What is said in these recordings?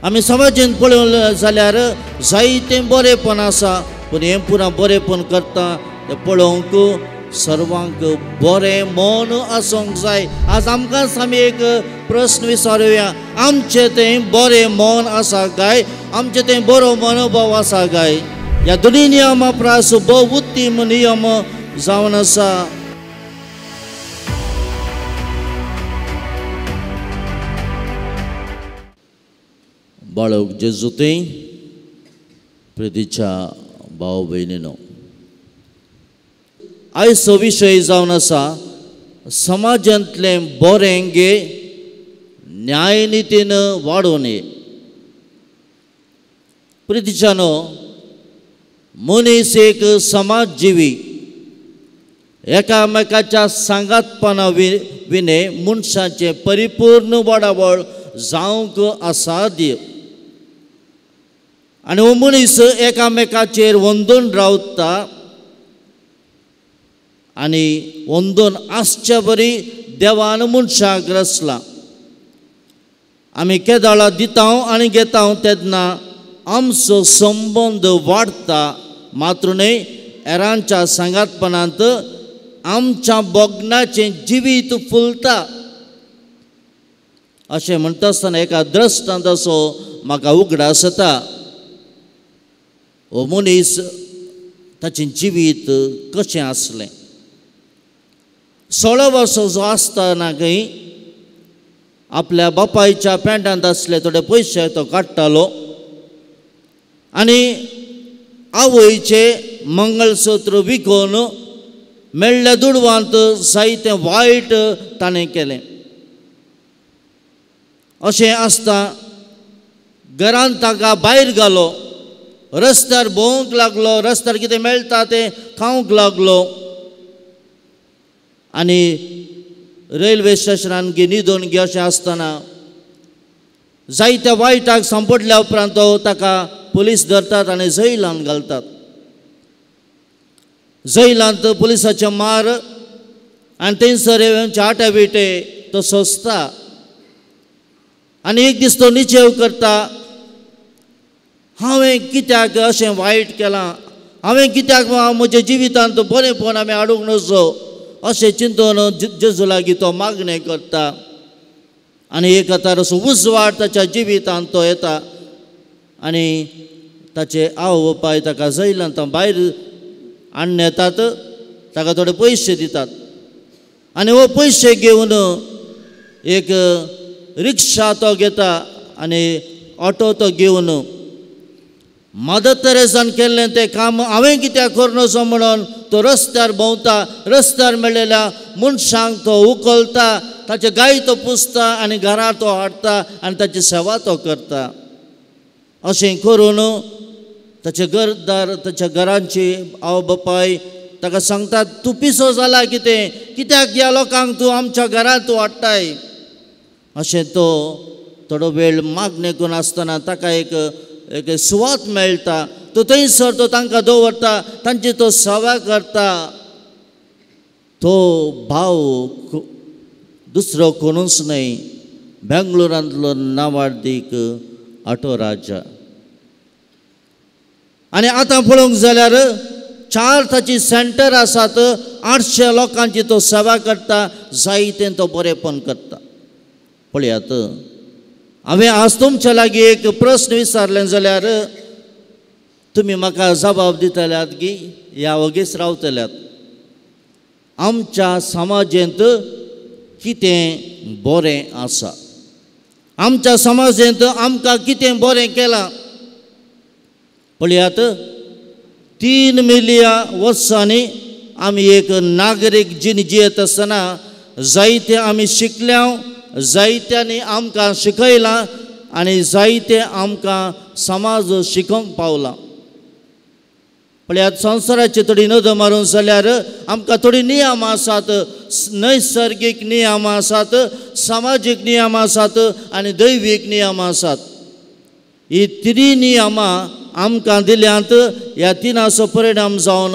आमी समाजेन पळोवंक जाल्यार जायतें बरेंपण आसा, पूण हें पुरा बरेंपण करता तें पळोवंक सर्वांक बरें मन आसूंक जाय. आज आमकांच आमी एक प्रस्न विचारुया, आमचें तें बरें मन आसा काय? आमचें तें बरो मनोभाव आसा काय? ह्या दोनी नियमा प्रास भोव उत्तम नियम जावन आसा. बाळक जेजू थंय प्रितीच्या भाव भयणीनो, आयचो विशय जावन आसा समाजांतलें बरें गे न्यायनितीन वाडोवन ये. प्रितीच्यानो, मनीस एक समाजजिवी, एकामेकाच्या सांगातपणा विणे मनशाचें परिपूर्ण वाडावळ जावंक असाध्य. आनी हो मनीस एकामेकाचेर वंदून रावता आनी वंदून आसचे बरी देवान मनशाक रचला. आमी केदाळा दिता आनी घेता तेन्ना आमचो संबंद वाडटा, मात्र न्हय हेरांच्या सांगातपणांत आमच्या भोगणाचें जिवीत फुलता. अशें म्हणटा आसतना एका द्रश्टांताचो म्हाका उगडास येता. हो मनीस ताचें जिवीत कशें आसलें. 16 वर्सां जो आसतना खंय आपल्या बापायच्या पेंटांत आसले थोडे पयशे तो काडटालो आनी आवयचें मंगळसूत्र विकून मेळ्ळ्या दुडवांत जायतें वायट ताणें केलें. अशें आसता घरांत ताका भायर घालो, रस्त्यार भोंवंक लागलो, रस्त्यार कितें मेळटा तें खावंक लागलो आनी रेल्वे स्टेशनान गे न्हिदून गे. अशें आसतना जायत्या वायटाक सांपडल्या उपरांत तो ताका पुलीस धरतात आनी जैलांत घालतात. जैलांत पुलिसाचे मार आनी थंयसर आटे बिटे तो सोंसता आनी एक दीस तो निचेव करता, हांवें कित्याक अशें वायट केलां, हांवें कित्याक म्हज्या जिवितांत बरेंपण हांवें हाडूंक नजो, अशें चिंतून जेजू लागीं तो मागणें करता. आनी एक आतां असो उजवाड ताच्या जिवितांत तो येता आनी ताचे आवय बापाय ताका जैलांत भायर हाडून येतात, ताका थोडे पयशे दितात आनी हो पयशे घेवन एक रिक्षा तो घेता आनी ऑटो तो घेवन मदर तेरेसान केल्लें तें काम हांवें कित्याक करूं नजो म्हणून तो रस्त्यार भोंवता, रस्त्यार मेळिल्ल्या मनशांक तो उखलता, ताचे गाय तो पुसता आनी घरा तो हाडटा आनी ताची सेवा तो करता. अशें करून ताचे घरदार ताच्या घरांची आवय बापाय ताका सांगतात, तूं पिसो जाला कितें, कित्याक ह्या लोकांक तूं आमच्या घरांत तूं हाडटाय. अशें तो थोडो वेळ मागणें करून आसतना ताका एक एक सुवात मेळटा, तो थंयसर तो तांकां दवरता, तांची तो सेवा करता. तो भाव दुसरो कोणूच न्हय, बेंगलोरांतलो नावाडदीक ऑटो राजा. आनी आतां पळोवंक जाल्यार 4 ताची सेंटर आसात, 800 लोकांची तो सेवा करता, जायतें तो बरेंपण करता. पळयात, हांवें आज तुमच्या लागीं एक प्रस्न विचारलें जाल्यार तुमी म्हाका जबाब दितल्यात की ह्या वगीच रावतल्यात. आमच्या समाजेंत कितें बरें आसा, आमच्या समाजेंत आमकां कितें बरें केलां. पळयात, 3 मिलिया वर्सांनी आमी एक नागरीक जीण जियेत आसतना जायते आमी शिकल्या, जायत्यांनी आमकां शिकयलां आनी जायते आमकां समाज शिकोवंक पावला. पळयात, संवसाराची थोडी नदर मारून जाल्यार आमकां थोडी नियम आसात, नैसर्गीक नियम आसात, समाजीक नियम आसात आनी दैवीक नियम आसात. ही तिनूय नियमां आमकां दिल्यांत. ह्या तिनाचो परिणाम जावन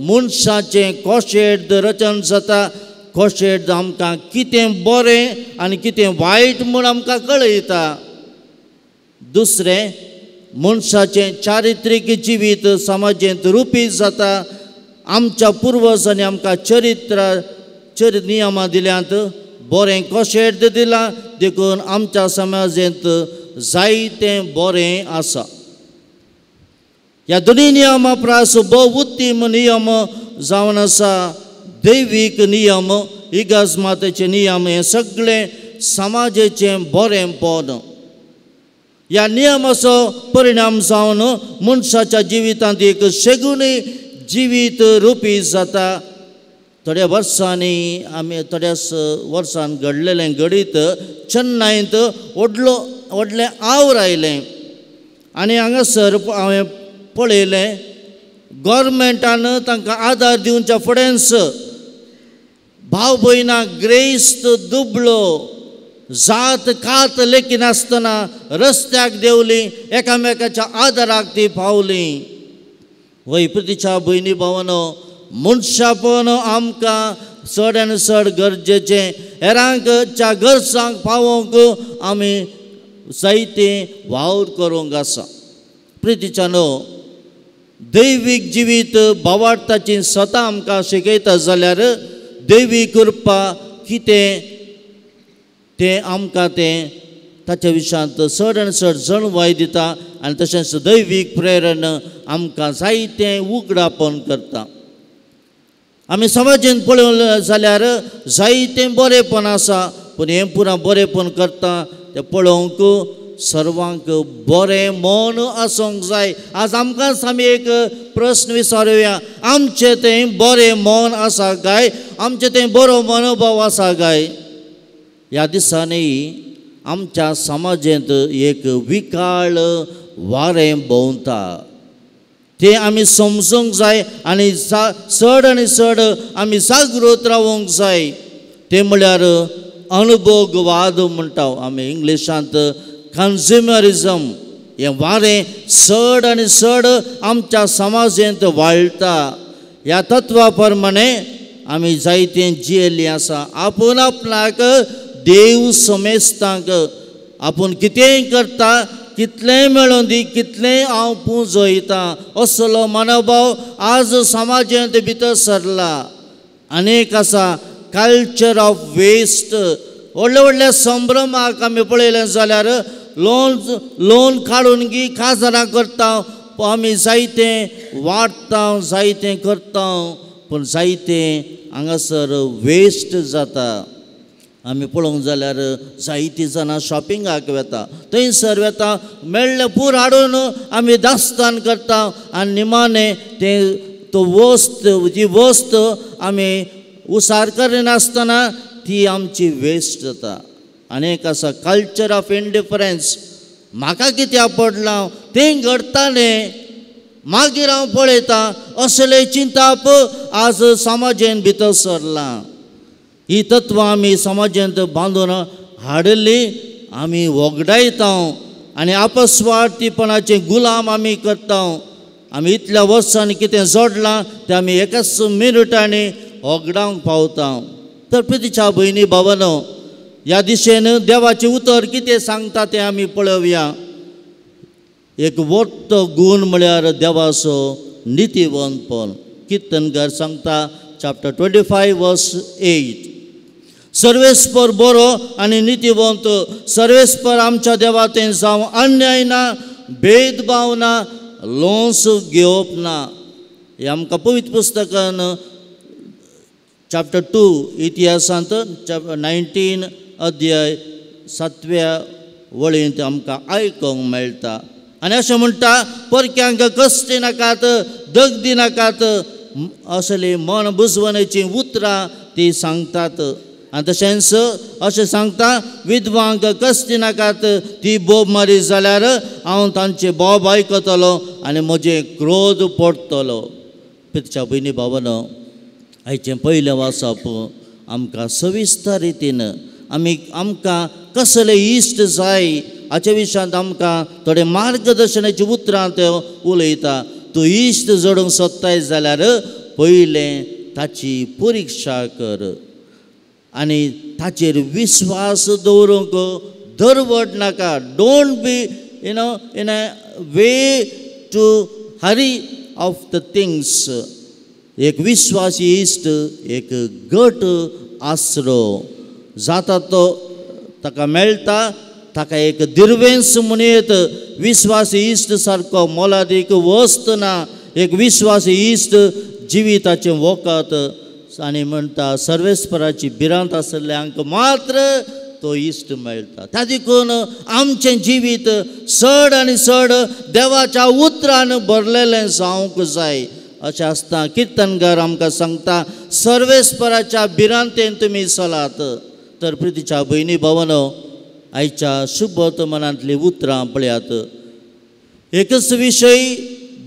मनशाचें कोशेड रचन जाता. कोशेड आमकां कितें बरें आनी कितें वायट म्हूण आमकां कळयता. दुसरें, मनशाचें चारित्रीक जिवीत समाजेंत रुपी जाता. आमच्या पुर्वजांनी आमकां चरित्र नियमां दिल्यांत, बरें कशें दिलां, देखून आमच्या समाजेंत जायतें बरें आसा. ह्या दोनूय नियमां प्रास भोव उत्तम नियम जावन आसा. दैवीक नियम, इगर्ज मातेचे नियम हे सगळें समाजेचें बरेंपण. ह्या नियमाचो परिणाम जावन मनशाच्या जिवितांत एक शेगुणी जिवीत रुपी जाता. थोड्या वर्सांनी आमी थोड्या वर्सान घडलेलें घडीत चेन्नईंत व्हडलो व्हडलें आवर आयलें आनी हांगासर हांवें पळयलें गव्हर्मेंटान तांकां आदार दिवच्या फुडेंच भाव भयणां ग्रेस्त दुबळो जात कात लेखिनासतना रस्त्याक देंवली, एकामेकाच्या आदाराक ती पावली. वय प्रतिच्या भयणी भावानो, मनशापण आमकां चड आनी चड गरजेचें. हेरांकच्या गरजांक पावोवंक आमी जायते वावर करूंक आसा. प्रितीच्या न्हू, दैवीक जिवीत भावार्थाची सतां आमकां शिकयता जाल्यार दैवी कृपा कितें तें आमकां तें ताच्या विशयांत चड आनी चड जाणवाय दिता आनी तशेंच दैवीक प्रेरण आमकां जायतें उगडापण करता. आमी समाजेन पळोवं जाल्यार जायतें बरेंपण आसा, पूण हें पुरा बरेंपण करता तें पळोवंक सर्वांक बरें मन आसूंक जाय. आज आमकांच आमी एक प्रस्न विचारुया, आमचें तें बरें मन आसा काय? आमचें तें बरो मनोभाव आसा काय? ह्या दिसांनी आमच्या समाजेंत एक विकाळ वारें भोंवता, तें आमी समजूंक जाय आनी चड आनी चड आमी जागृत रावूंक जाय. तें म्हळ्यार अनुभोगवाद म्हणटा आमी इंग्लिशांत, कन्ज्युमरिजम. हें वारें चड आनी चड आमच्या समाजेंत वाळटा. ह्या तत्वा प्रमाणे आमी जायतें जियेल्लीं आसा. आपूण आपणाक देव समेस्तांक आपूण कितेंय करता, कितलेंय मेळोवन दी, कितलेंय हांव पुंजयता असलो मनोभाव आज समाजेंत भितर सरला. आनीक आसा कल्चर ऑफ वेस्ट. व्हडले व्हडल्या संभ्रमाक आमी पळयलें जाल्यार लोन काडून गी काजारां करता, आमी जायतें वाडटा, जायतें करता, पूण जायतें हांगासर वेस्ट जाता. आमी पळोवंक जाल्यार जायतीं जाणां शॉपिंगाक वता, थंयसर वता, मेळ्ळें पूर हाडून आमी दास्तान करता आनी निमाणें तें तो वस्त जी वस्त आमी उसार करिनासतना ती आमची वेस्ट जाता. आनी एक आसा कल्चर ऑफ इंडिफरन्स. म्हाका कित्याक पडलां तें घडटालें, मागीर हांव पळयतां असलें चिंताप आज समाजेन भितर सरलां. ही तत्वां आमी समाजेंत बांदून हाडिल्लीं आमी वगडायता आनी आपस्वार्थीपणाचे गुलाम आमी करता. आमी इतल्या वर्सांनी कितें जोडलां तें आमी एकाच मिनटांनी वगडावंक पावता. तर प्रितीच्या भयणी भावानो, ह्या दिशेन देवाचें उतर कितें सांगता तें आमी पळोवया. एक वट्ट गूण म्हळ्यार देवाचो नितीवंतपण. किर्तनकार सांगता चॅप्टर 25 वर्स 8, सर्वेस्पर बरो आनी नितीवंत, सर्वेस्पर आमच्या देवा तें जावं अन्याय ना, भेदभाव ना, लोंस घेवप ना. हें आमकां पवित्र पुस्तकान चॅप्टर 2 इतिहासांत 19 अध्याय 7व्या वळींत आमकां आयकूंक मेळटा. आनी अशें म्हणटा, परक्यांक कश्टी नाकात, दगदी नाकात, असली मन बुजवणेचीं उतरां ती सांगतात. आनी तशेंच अशें सांगता, विधवांक कश्टी नाकात, ती बोब मारी जाल्यार हांव तांचे बोब आयकतलो आनी म्हजें क्रोध पडटलो. पितच्या भयणी भावानो, आयचें पयलें वाचप आमकां सविस्तर रितीन आमी आमकां कसले इश्ट जाय हाचे विशयांत आमकां थोडे मार्गदर्शनाची उतरां ते उलयता. तूं इश्ट जोडूंक सोदताय जाल्यार पयलें ताची परिक्षा कर आनी ताचेर विस्वास दवरूंक दरवड नाका. Don't be you know in a way to hurry of the things. एक विश्वासी इश्ट एक गट आसरो जाता तो ताका मेळटा, ताका एक दिर्वेंस म्हणयत. विश्वासी इश्ट सारको मोलादीक वस्त ना. एक विश्वासी इश्ट जिविताचें वखद आनी म्हणटा सर्वेस्पराची भिरांत आसल्ल्यांक मात्र तो इश्ट मेळटा. त्या देखून आमचें जिवीत चड आनी चड देवाच्या उतरान भरलेलें जावंक जाय. अशें आसता किर्तनकार आमकां सांगता सर्वेस्पराच्या भिरांतेन तुमी चलात. तर प्रितीच्या भयणी भावानो, आयच्या शुभ वर्तमानांतलीं उतरां पळयात. एकच विशय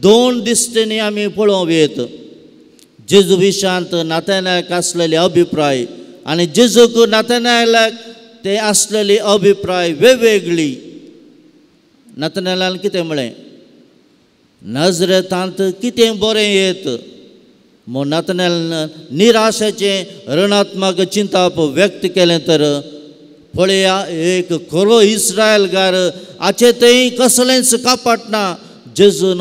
दोन दिश्टींनी आमी पळोवं येत. जेजू विशांत नाथानायलाक आसलेले अभिप्राय आनी जेजूक नाथानायलाक ते आसलेले अभिप्राय वेगवेगळी. नाथानायलान कितें म्हळें, नजरेतांत कितें बरें येत. म्हूण नाथानायलान निराशेचें ऋणात्मक चिंताप व्यक्त केलें. तर पळया एक खरो इस्रायलगार हाचे थंय कसलेंच कपट ना. जेजून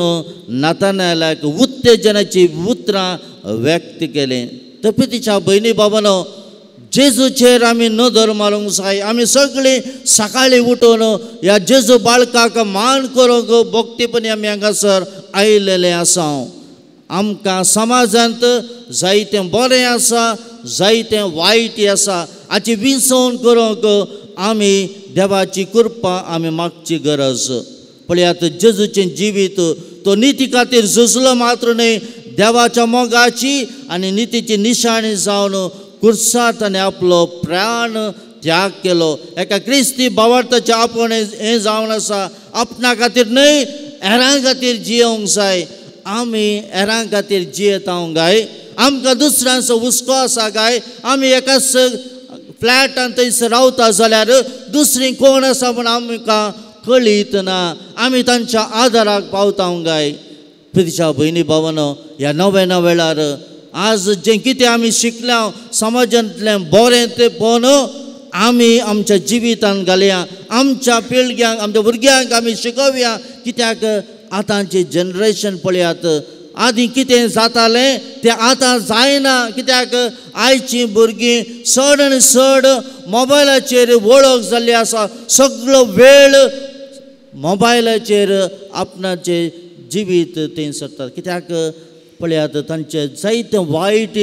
नाथानायलाक उत्तेजनाची उतरां व्यक्त केलें. तर तिच्या भयणी बाबानो, जेजूचेर आमी नदर मारूंक जाय. आमी सगळीं सकाळीं उठून ह्या जेजू बाळकाक मान करूंक भक्तीपणी आमी हांगासर आयिल्लें आसा. आमकां समाजांत जायतें बरें आसा, जायतें वायट आसा. हाची विंचवण करूंक आमी देवाची कृपा आमी मागची गरज. पळयात जेजूचें जिवीत तो निती खातीर झुजलो मात्र न्हय, देवाच्या मोगाची आनी नितीची निशाणी जावन कुर्सार ताणें आपलो प्राण त्याग केलो. एका क्रिस्ती भावार्थाचें आपोवणें हें जावन आसा, आपणा खातीर न्हय हेरां खातीर जियोंक जाय. आमी हेरां खातीर जियेता काय? आमकां दुसऱ्यांचो हुस्को आसा काय? आमी एकाच फ्लॅटान थंयसर रावता जाल्यार दुसरी कोण आसा म्हूण आमकां कळीत ना. आमी तांच्या आदाराक पावता काय? प्रितीच्या भयणी भावानो, ह्या नव्या वेळार आज जें कितें आमी शिकल्या समाजांतलें बरें तें पळोवन आमी आमच्या जिवितान घालया. आमच्या पिळग्यांक, आमच्या भुरग्यांक आमी शिकोवया. कित्याक आतांचें जनरेशन पळयात, आदीं कितें जातालें तें आतां जायना. कित्याक आयचीं भुरगीं चड आनी चड मोबायलाचेर वळख जाल्ली आसा. सगळो वेळ मोबायलाचेर आपणाचें जिवीत थंय सरतात. कित्याक पळयात तांचे जायते वायट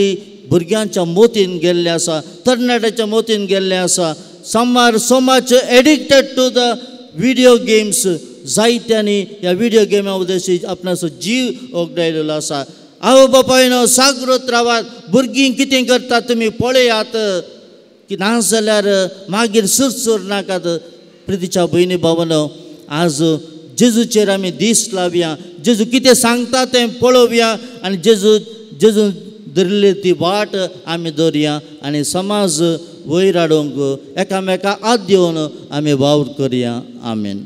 भुरग्यांच्या मोतीन गेल्ले आसा, तरणाट्याच्या मोतीन गेल्ले आसा. Some are so much addicted to the video games. जायत्यांनी ह्या व्हिडियो गेमा उद्देशी आपणाचो जीव ओगडायलेलो आसा. आवय बापायनो जागृत रावात. भुरगीं कितें करतात तुमी पळयात की ना जाल्यार मागीर सुरसूर नाकात. प्रितीच्या भयणी भावानो, आज जेजूचेर आमी दीस लावया. जेजू कितें सांगता तें पळोवया आनी जेजू धरिल्ली ती वाट आमी दवरया आनी समाज वयर हाडूंक एकामेका हात दिवन आमी वावर करया. आमेन.